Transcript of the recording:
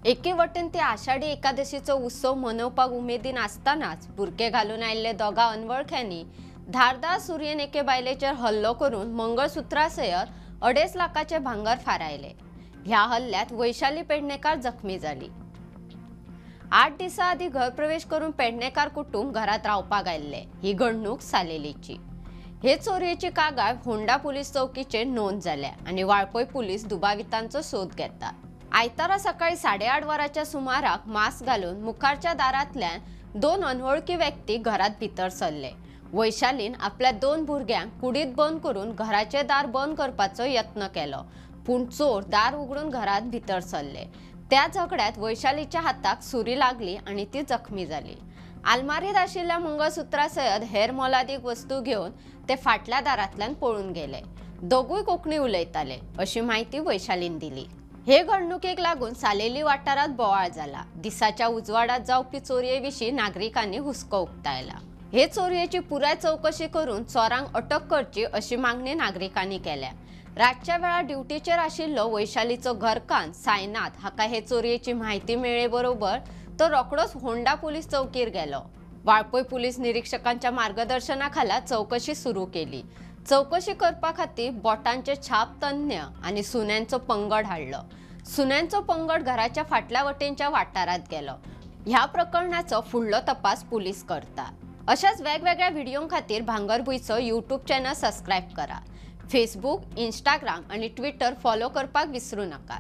एके वटेन ते आषाढी एकादशीचो उत्सव मनोवपाक उमेदीन आसतनाच बुरके घालून आयिल्ले दोगा अनवळख्यांनी धारदार सुरयेन एके बायलेचेर हल्लो करून मंगळसुत्रा सयत 2.5 लाखाचे भांगर फारायले। ह्या हल्ल्यात वैशाली पेडणेकर जखमी जाली। 8 दिसां आदीं घरप्रवेश करून पेडणेकर कुटुंब घरात रावपाक आयिल्ले। ही घडणूक सालेलीची। हे चोरयेची कागाळ होंडा पुलीस चौकीचेर नोंद जाल्या आनी वाळपय पुलीस दुबावितांचो सोद घेतात। आयतारा सकाळी 8:30 वरांच्या सुमाराक मास्क घालून मुखारच्या दारांतल्यान 2 अनवळखी व्यक्ती घरात भितर सरले। वैशालीन आपल्या 2 भुरग्यांक कुडीत बंद करून घराचे दार बंद करपाचो यत्न केलो, पूण चोर दार उगडून घरात भितर सरले। त्या झगड्यात वैशालीच्या हाताक सुरी लागली आनी ती जखमी जाली। आलमारीत आशिल्ल्या मंगळसुत्रा सयत हेर मोलादीक वस्तू घेवन ते फाटल्या दारांतल्यान पळून गेले। दोगूय कोंकणी उलयताले अशी म्हायती वैशालीन दिली। हे घडणुकेक लागून सालेली वाठारात बोवाळ जाला। दिसाच्या उजवाडात जावपी चोरये विशीं नागरिकांनी हुस्को उक्तायला। हे चोरयेची पुराय चौकशी करून चोरांक अटक करची अशी मागणी नागरिकांनी केल्या। रातच्या वेळार ड्युटीचेर आशिल्लो वैशालीचो घरकान्न सायनाथ हाका हे चोरयेची म्हायती मेळ्ळे बरोबर तो रोखडोच होंडा पुलीस चौकीर गेलो। वाळपय पुलीस निरीक्षकांच्या मार्गदर्शनाखाला चौकशी सुरू केली। चौकशी करपा खातीर बोटांचे छाप तज्ञ आनी सुन्यांचो पंगड हाडलो। सुन्यांचो पंगड घराच्या फाटल्या वटेनच्या वाठारात गेलो। ह्या प्रकरणाचो फुडलो तपास पुलीस करता। अशाच वेगवेगळ्या व्हिडिओं खातीर भांगरभूंयचो यूट्यूब चॅनल सबस्क्रायब करा। फेसबुक, इंस्टाग्राम आनी ट्विटर फॉलो करपाक विसरू नाका।